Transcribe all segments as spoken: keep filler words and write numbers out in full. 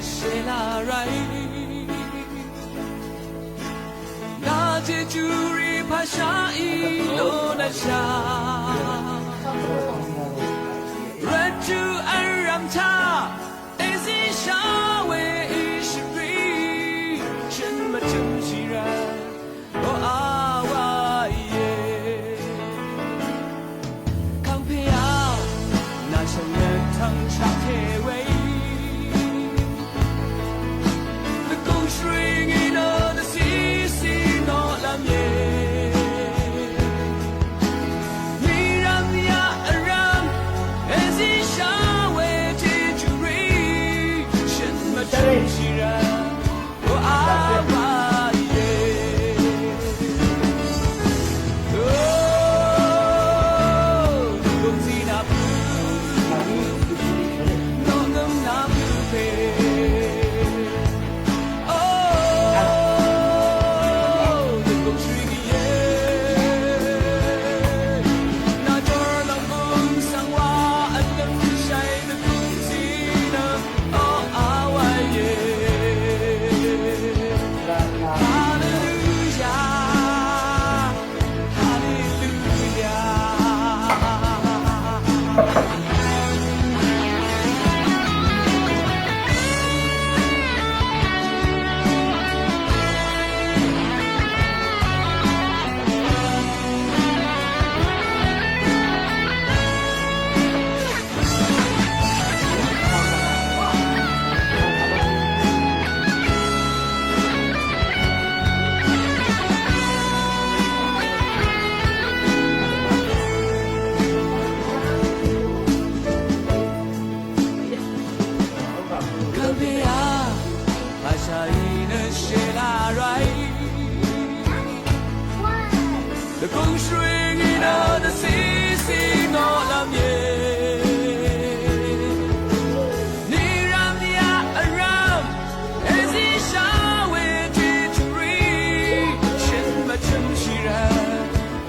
Shela rai. Na Jeju rì pàshaq í lò nvsha. Rvtú vrv̀m taq èzíshaq we í shvrì. Shø̀n mvtø̄m shì rvt. O awa íe. Kangpè a, nà shvngøt tvng shvngte we. Dvgùng shvring í nø dvcìcì noqlv́m íe. Mìram yaq vrv̀m, èzíshaq we Jeju rì. Shø̀n mvtø̄m shì rvt. Kangpè a, pàshaq í nø shèla rai. Dvgùng shvring í nø dvcìcì noqlv́m íe. Nìram yaq vrv̀m, èzíshaq we Jeju rì. Shø̀n mvtø̄m shì rvt.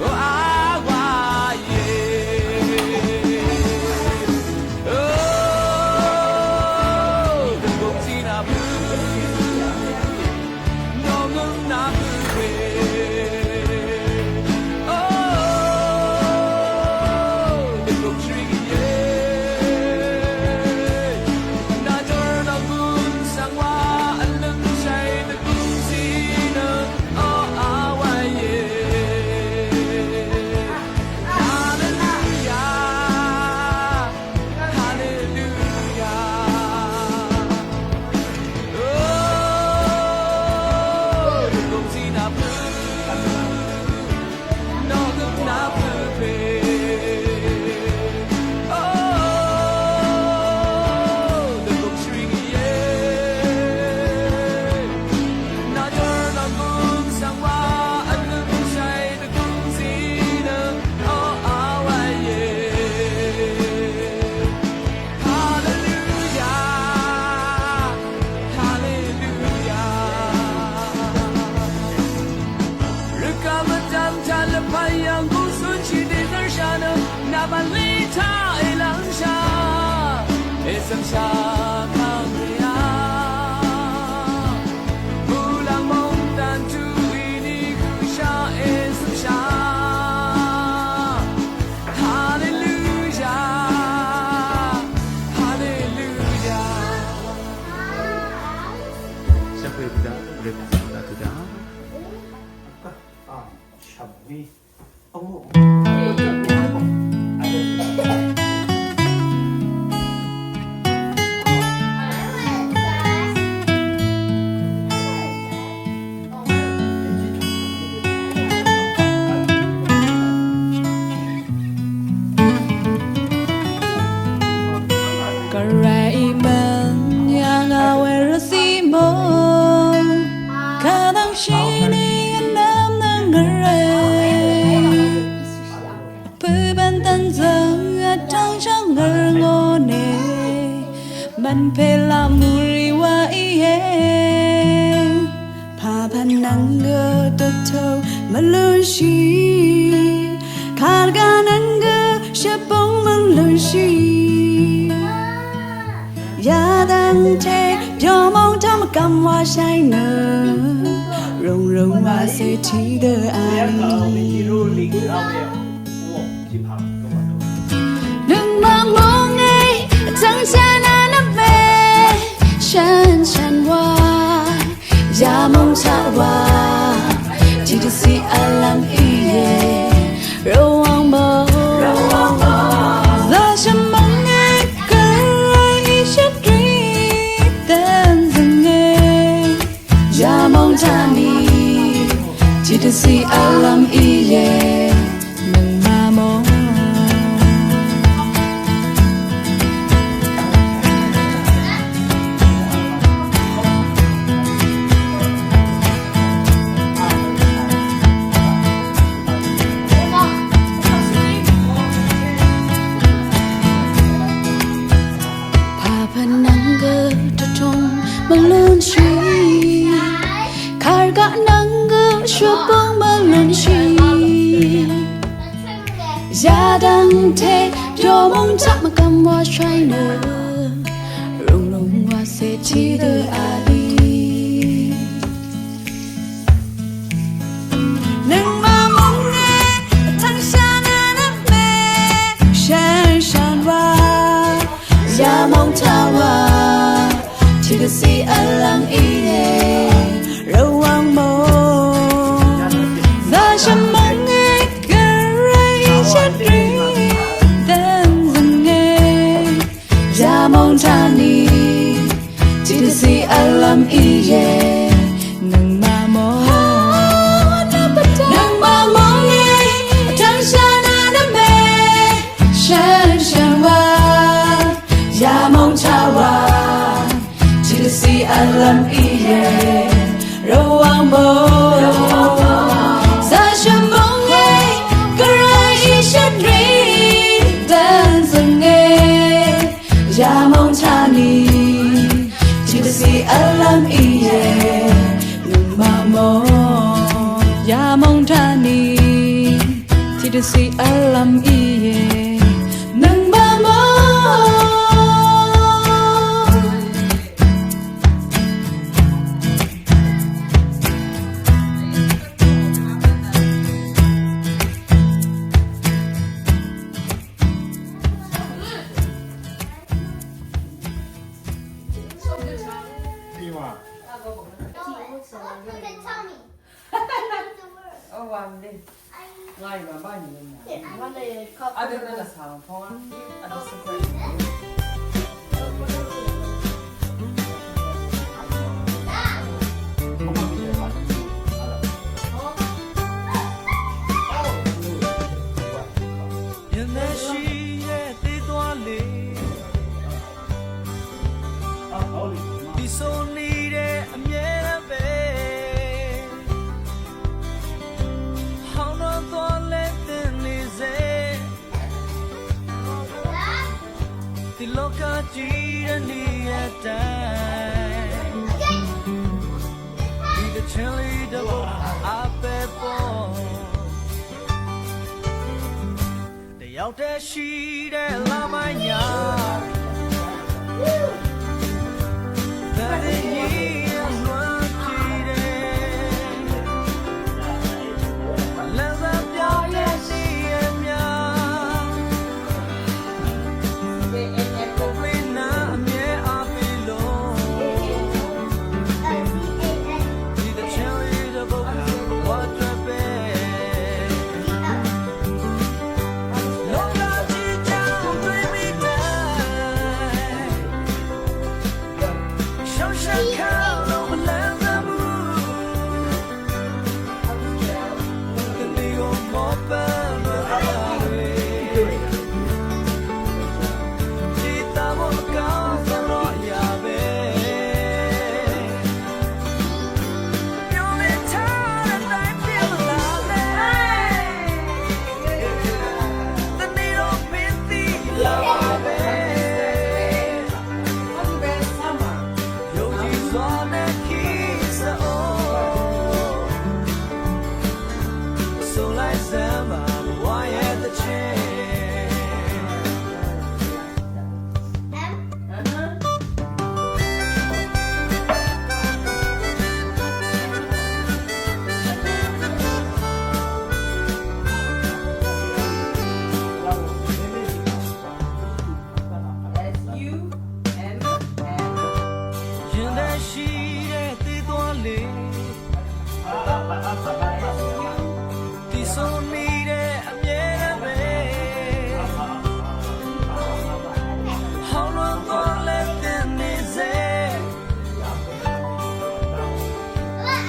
O awa íe. O, dvgùng zí nà bø̄. Nò ngø̀ng nà bø̄ we. O, dvgùng shvring íe. Nà dø̄r nò ngø̀ng svng wa vlø̀m shàì dvgùng zí nø. O awa íe. Haleluya. Haleluya. O, dvgùng zí nà bø̄. Nò ngø̀ng nà bø̄ pè. O, dvgùng shvring íe. Nà dø̄r nò ngø̀ng svng wa vlø̀m shàì dvgùng zí nø. O awa íe. Haleluya. Haleluya. Rvgaq mvdv̀m taq lvpat yv̀ng gùn cúnshì dèzv́r shà nø, nà bv̀nlí taq èlv́ngshà, ècv̀ngshà kàngpè a. Muqlàng mòngdàn tuq í ni høqshà ècv̀ngshà. Haleluya. Haleluya. Shvngbe bø̀dá, rø̀m zø̀m dvtø̀dá. Gvray mvng yà ngà we rvcì mò. Kadvng shìnì vnvm nøng gvray. Pøbvn dvnzøng vtvng shvngør ngò nè. Mvnpè laq mùrì wa íe. Pàpvn nvng gø dvtø mvløshì. Karga nvng gø shvbung mvløshì. Yadvng te Yamong taq mvkam wa shai nø, rung rung wa se ti dø ali. Nøngmaq mong e, vtvng shana nvme, shan shan wa, yamong taq wa, ti dvsi alam iye. Rvwàng mò, rvwàng mò, zashvmvng e, gvray shvdri dvn zøng e. Yamong tani, ti dvsi alam iye, nøngmaq mò. Papa nang gø dvtong mvlunshi, karga nang gø shvbong mvlunshi. Yadang te, yamong taq mvkam wa shai nø, rung rung wa se ti dø ali. Nøngmaq mong e, vtvng shana nvme, shan shan wa, yamong taq wa, ti dvsi alam iye. Rvwàng mò, zashvmvng e, gvray shvdri dvn zøng e. Yamong tani, ti dvsi alam iye, nøngmaq mò. Nøngmaq mong e, vtvng shana nvme, shan shan wa, yamong taq wa, ti dvsi alam iye. Rvwàng mò, zashvmvng e, gvray shvdri dvn zøng e. Yamong tani, ti dvsi alam iye, nøngmaq mò. Yamong tani, ti dvsi alam iye, nøngmaq mò. တည်ဆုံနေတဲ့အမြဲတမ်းပဲ ဟောင်းလွှမ်းသွားလက်သင့်နေစေ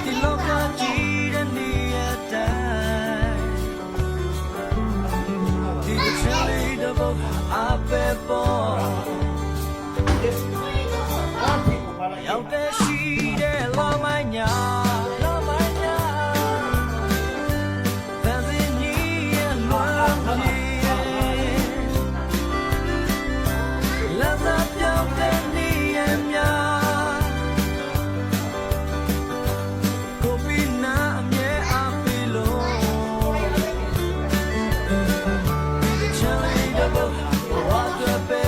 ဒီလောကကြီးတနေ့အတိုင်း ဒီတစ်ချမ်းလေးတစ်ပုဒ်အပဲပေါ် ရောက်တဲ့ရှိတဲ့လမ်းမညလမ်းမညပန်းစင်ကြီးရဲ့လွမ်းပြေလမ်းသာပြောင်းတဲ့နေရာများကိုပြီးနာအမြဲအားပေးလို့ဒီချမ်းလေးတစ်ပုဒ်ဘဝအတွက်ပဲ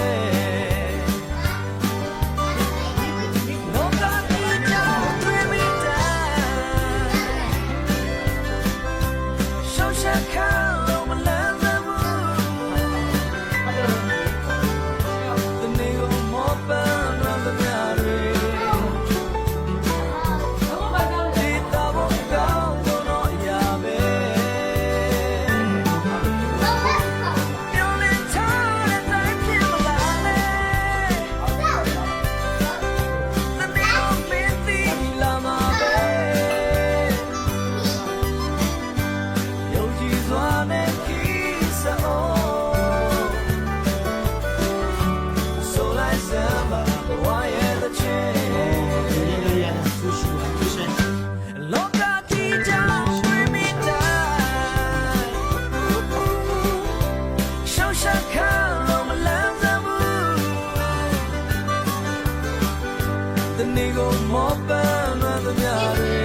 တနေ့ကိုမောပန်းလွှမ်းသမျှတွေ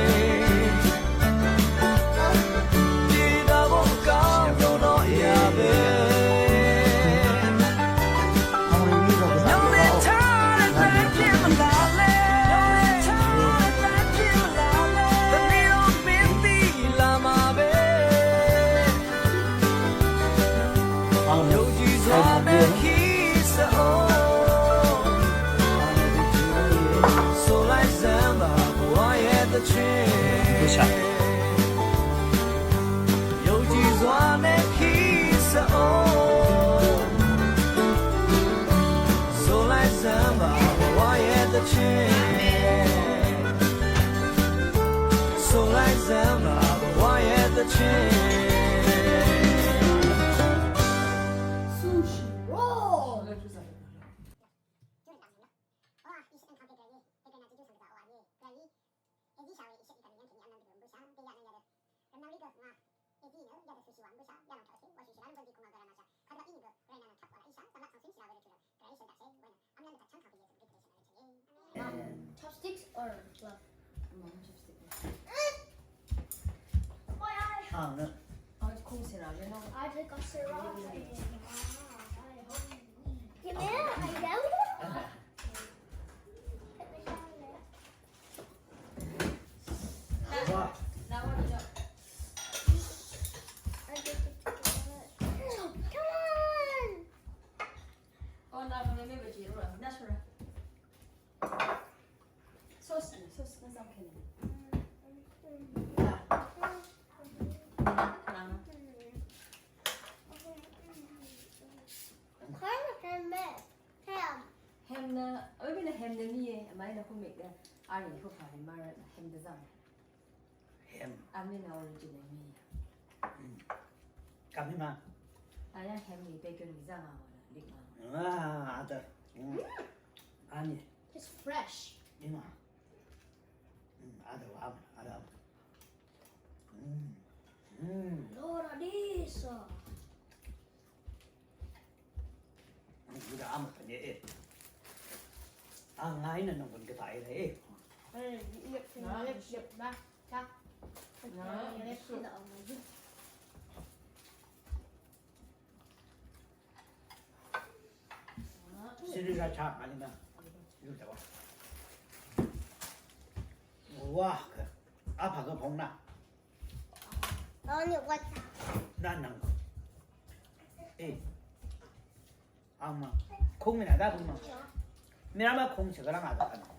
တည်တာဖို့အကောင်းဆုံးတော့အရာပဲ မျှော်လင့်ထားတဲ့ပန်းဖြစ်မလာလဲမျှော်လင့်ထားတဲ့ပန်းဖြစ်မလာလဲတနေ့တော့မင်းသိလာမှာပဲ ယုံကြည်စွာနဲ့ခံစားအောင်ဆိုလိုက်စမ်းပါဘဝရဲ့သချင်းယုံကြည်စွာနဲ့ခံစားအောင်ဆိုလိုက်စမ်းပါဘဝရဲ့သချင်းဆိုလိုက်စမ်းပါဘဝရဲ့သချင်း Sushi roll. Chopsticks or glove? 아, 네. 아, 콩 серра, you know? I take a serra. Give me a yellow. Come on. 어, 나 그러면 왜 이리 와? 나 싫어. 소스, 소스 그 상태네. 자. 나. Ham. Ham nø, øbí nø ham nø mí, màí nø humik nø, ari hu pà ri màrvt nø ham dvzv̀ng. Ham. Amí nø original mí. Kàmí ma. Aya ham mí bacon mí zv̀ng a wà nø, lik ma. Ah, adø. Ani. It's fresh. Ima. Adø wa, adø. Mm. Mm. Lora disa. Gø da am kane e. A ngai na nong gø ta e e. Siri ra cha ma ni na. Yu da wa. Wa. A pa gø phong na. Only one time. Nà nvng. Ê. Ang ma. Kung mì nà dá kung ma. Mì nà ma kung chì gvlvng a dvkvn.